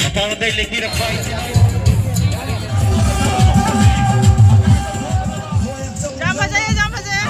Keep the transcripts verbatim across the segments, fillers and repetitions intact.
ꯃꯄꯥꯟꯂꯣꯝꯗꯒꯤ ꯂꯦꯡꯕꯤꯔꯛꯄ ꯌꯥꯝ ꯐꯖꯩꯌꯦ, ꯌꯥꯝ ꯐꯖꯩꯌꯦ꯫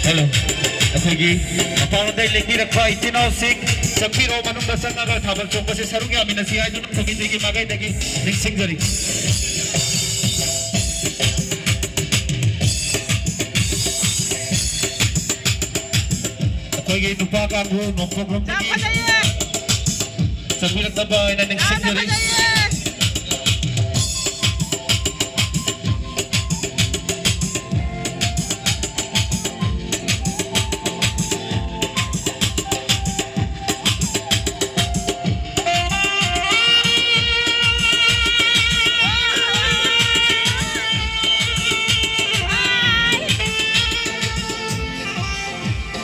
ꯍꯦꯜꯂꯣ, ꯑꯩꯈꯣꯏꯒꯤ ꯃꯄꯥꯟꯂꯣꯝꯗꯒꯤ ꯂꯦꯡꯕꯤꯔꯛꯄ ꯏꯆꯤꯟ ꯏꯅꯥꯎꯁꯤꯡ, ꯆꯪꯕꯤꯔꯣ, ꯃꯅꯨꯡꯗ ꯆꯪꯉꯒ ꯊꯥꯕꯜ ꯆꯣꯡꯕꯁꯦ ꯁꯔꯨꯛ ꯌꯥꯃꯤꯟꯅꯁꯤ ꯍꯥꯏꯗꯨꯅ ꯀꯣꯃꯤꯇꯤꯒꯤ ꯃꯥꯏꯀꯩꯗꯒꯤ ꯅꯤꯡꯁꯤꯡꯖꯔꯤ꯫ ꯑꯩꯈꯣꯏꯒꯤ ꯅꯨꯄꯥ ꯀꯥꯡꯕꯨ ꯅꯣꯡꯄꯣꯛꯂꯣꯝꯗꯒꯤ ꯌꯥꯝ ꯐꯖꯩꯌꯦ꯫ ꯆꯪꯕꯤꯔꯛꯅꯕ ꯍꯥꯏꯅ ꯌꯥꯝꯅ ꯅꯤꯡꯁꯤꯡꯖꯔꯤ꯫ ꯐꯖꯩꯌꯦ꯫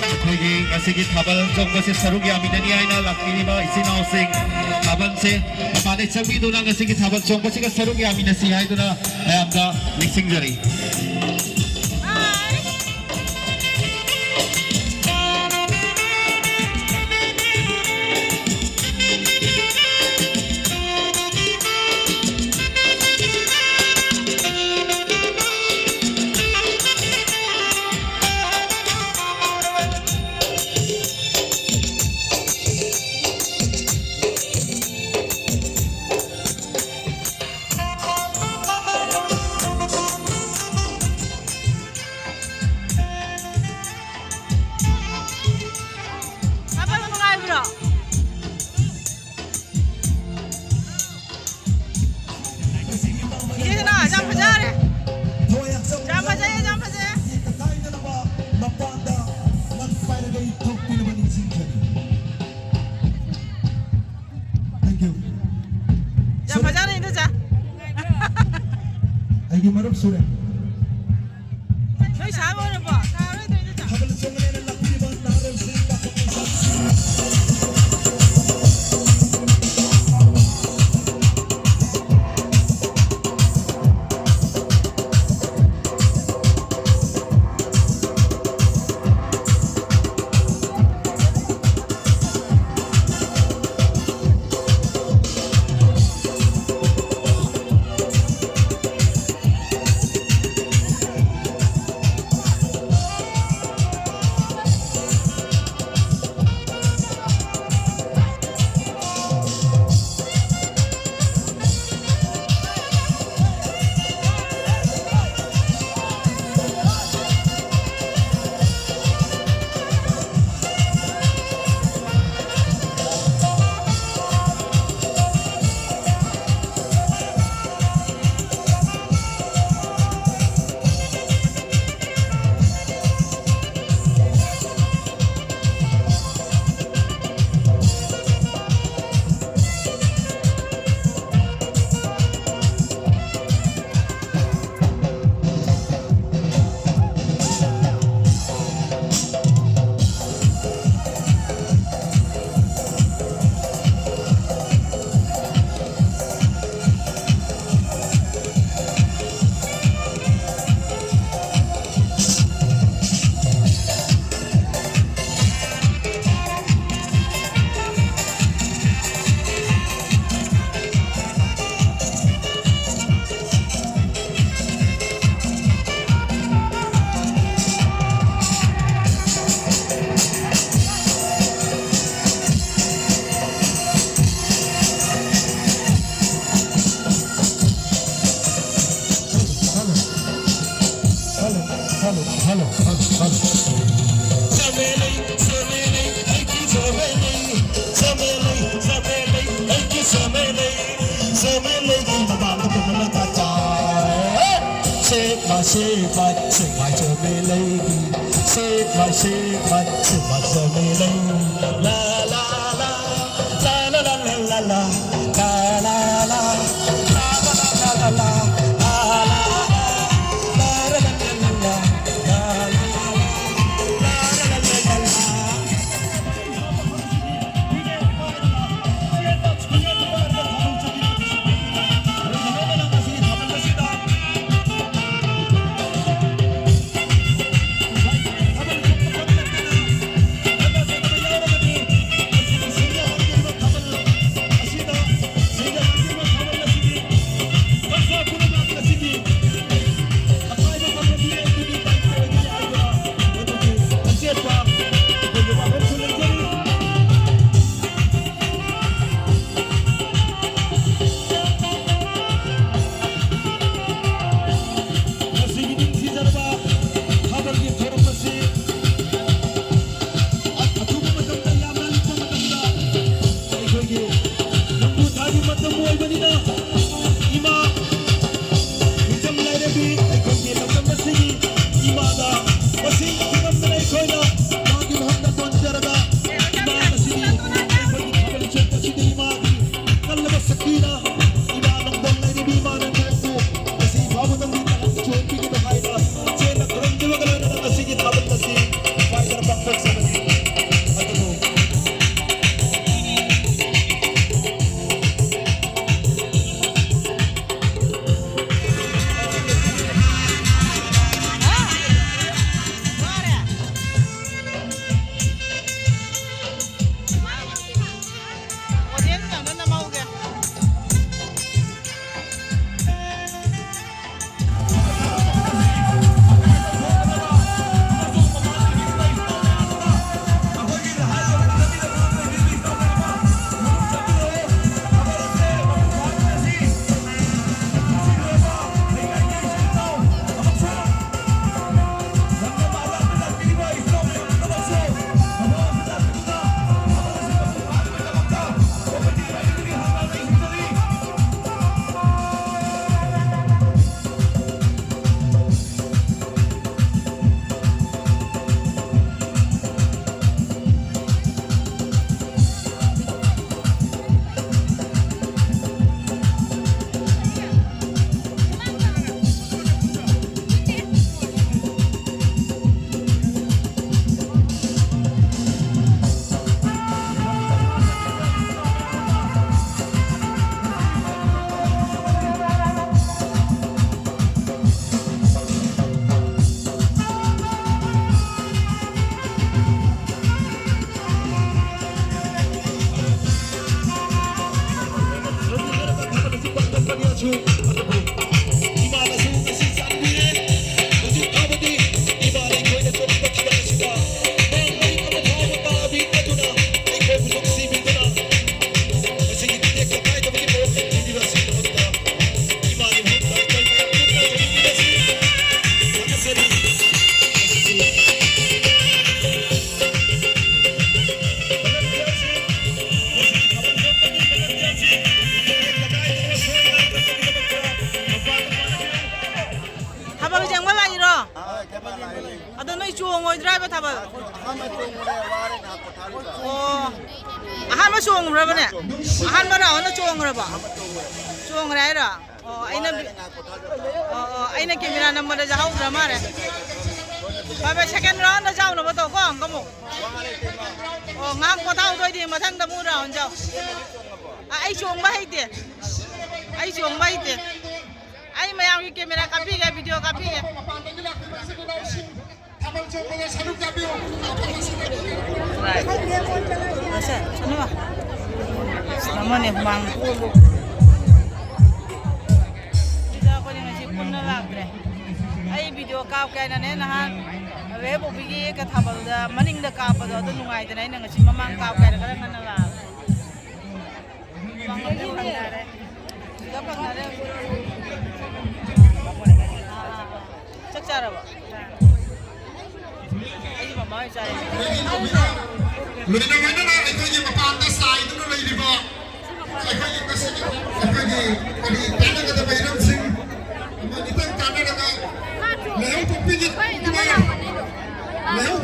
ꯑꯩꯈꯣꯏꯒꯤ ꯉꯁꯤꯒꯤ ꯊꯥꯕꯜ ꯆꯣꯡꯕꯁꯦ ꯁꯔꯨꯛ ꯌꯥꯃꯤꯟꯅꯅꯤ ꯍꯥꯏꯅ ꯂꯥꯛꯄꯤꯔꯤꯕ ꯏꯆꯤꯟ ꯏꯅꯥꯎꯁꯤꯡ, ꯊꯥꯕꯜꯁꯦ ꯃꯄꯥꯟꯗ ꯆꯪꯕꯤꯗꯨꯅ ꯉꯁꯤꯒꯤ ꯊꯥꯕꯜ ꯆꯣꯡꯕꯁꯤꯒ ꯁꯔꯨꯛ ꯌꯥꯃꯤꯟꯅꯁꯤ ꯍꯥꯏꯗꯨꯅ ꯃꯌꯥꯝꯗ ꯅꯤꯡꯁꯤꯡꯖꯔꯤ꯫ ꯁꯨꯔꯦ꯫ ꯅꯣꯏ ꯁꯥꯕ ꯑꯣꯏꯔꯕꯣ? ꯁꯥꯔꯣꯏꯗ꯭ꯔꯣ ꯏꯗꯣꯝꯆꯥ? ꯊꯥꯕꯜ ꯆꯣꯡꯕꯅꯦꯅ ꯂꯥꯛꯄꯤꯔꯤꯕ ꯅꯍꯥꯔꯣꯜꯁꯤꯡ ꯄꯥꯈꯪ ꯂꯩꯁꯥꯕꯤ꯫ Hello, hello, hello, hello, hello. ꯆꯃꯦꯂꯩ, ꯆꯃꯦꯂꯩ, ꯑꯩꯒꯤ ꯆꯃꯦꯂꯩ꯫ ꯆꯃꯦꯂꯩ, ꯆꯃꯦꯂꯩ, ꯑꯩꯒꯤ ꯆꯃꯦꯂꯩ꯫ ꯆꯃꯦꯂꯩꯒꯤ ꯃꯃꯥꯡꯗ ꯀꯣꯝꯂꯒ ꯆꯥꯏ꯫ ꯁꯦꯛꯃꯥꯏ, ꯁꯦꯛꯃꯥꯏ, ꯁꯦꯛꯃꯥꯏ ꯆꯃꯦꯂꯩꯒꯤ꯫ ꯁꯦꯛꯃꯥꯏ, ꯁꯦꯛꯃꯥꯏ, ꯁꯦꯛꯃꯥꯏ ꯆꯃꯦꯂꯩ꯫ ꯂꯥ, ꯂꯥ, ꯂꯥ, ꯂꯥ, ꯂꯥ꯫ ꯑꯍꯥꯟꯕ ꯆꯣꯡꯕꯅꯦ, ꯋꯥꯔꯦ ꯉꯥꯏꯍꯥꯛ ꯄꯣꯊꯥꯔꯤꯕ꯫ ꯑꯣ, ꯑꯍꯥꯟꯕ ꯆꯣꯡꯈ꯭ꯔꯕꯅꯦ? ꯑꯍꯥꯟꯕ ꯔꯥꯎꯟꯗ ꯆꯣꯡꯈ꯭ꯔꯕ? ꯆꯣꯡꯈ꯭ꯔꯦ ꯍꯥꯏꯔꯣ? ꯑꯣ, ꯑꯩꯅ ꯋꯥꯔꯦ ꯉꯥꯏꯍꯥꯛ ꯄꯣꯊꯥꯔꯤꯕ꯫ ꯑꯣ, ꯑꯣ, ꯑꯩꯅ ꯀꯦꯃꯦꯔꯥ ꯅꯝꯕꯗ ꯌꯥꯎꯍꯧꯗ꯭ꯔ ꯃꯥꯜꯂꯦ꯫ ꯐꯔꯦ, ꯐꯔꯦ, ꯁꯦꯀꯦꯟ ꯔꯥꯎꯟꯗ ꯌꯥꯎꯅꯕ ꯇꯧꯀꯣ, ꯑꯃꯨꯛ꯫ ꯑꯣ, ꯉꯥꯏꯍꯥꯛ ꯄꯣꯊꯥꯍꯧꯗꯣꯏꯗꯤ ꯃꯊꯪꯗ ꯑꯃꯨꯛ ꯔꯥꯎꯟ ꯌꯥꯎ꯫ ꯑ, ꯑꯩ ꯆꯣꯡꯕ ꯍꯩꯇꯦ꯫ ꯑꯩ ꯆꯣꯡꯕ ꯍꯩꯇꯦ꯫ ꯑꯩ ꯃꯌꯥꯝꯒꯤ ꯀꯦꯃꯦꯔꯥ ꯀꯥꯞꯄꯤꯒꯦ, ꯚꯤꯗꯤꯑꯣ ꯀꯥꯞꯄꯤꯒꯦ꯫ ꯊꯥꯕꯜ ꯆꯣꯡꯕꯗ ꯁꯔꯨꯛ ꯌꯥꯕꯤꯌꯨ꯫ ꯁꯦ, ꯁꯅꯨ꯫ ꯑꯃꯅꯦ ꯍꯨꯃꯥꯡ꯫ ꯁꯤꯗ ꯑꯩꯈꯣꯏꯅ ꯉꯁꯤ ꯄꯨꯟꯅ ꯂꯥꯛꯇ꯭ꯔꯦ꯫ ꯑꯩ ꯚꯤꯗꯤꯑꯣ ꯀꯥꯞꯀꯦ ꯍꯥꯏꯅꯅꯦ ꯅꯍꯥꯟ ꯔꯦꯍꯦꯕꯣꯛꯕꯤꯒꯤ ꯊꯥꯕꯜꯗ ꯃꯅꯤꯡꯗ ꯀꯥꯞꯄꯗꯣ ꯑꯗꯨ ꯅꯨꯡꯉꯥꯏꯗꯅ ꯑꯩꯅ ꯉꯁꯤ ꯃꯃꯥꯡ ꯀꯥꯞꯀꯦ ꯍꯥꯏꯅ ꯈꯔ ꯉꯟꯅ ꯂꯥꯛꯑꯕ꯫ ꯁꯤꯗ ꯐꯪꯅꯔꯦ꯫ ꯆꯥꯛ ꯆꯥꯔꯕꯣ? ꯑꯩꯗꯤ ꯃꯃꯥ ꯍꯣꯏ ꯆꯥꯔꯦ꯫ ꯂꯣꯏꯅꯃꯛꯅ ꯑꯩꯈꯣꯏꯒꯤ ꯃꯄꯥꯟꯗ ꯆꯥꯏꯗꯨꯅ ꯂꯩꯔꯤꯕ ꯑꯩꯈꯣꯏꯒꯤ ꯉꯁꯤꯒꯤ ꯑꯩꯈꯣꯏꯒꯤ ꯀꯔꯤ ꯇꯥꯟꯅꯒꯗꯕ ꯍꯤꯔꯝꯁꯤꯡ ꯑꯃ ꯈꯤꯇꯪ ꯇꯥꯟꯅꯔꯒ ꯂꯩꯍꯧ ꯄꯣꯛꯄꯤꯒꯤ ꯂꯩꯍꯧ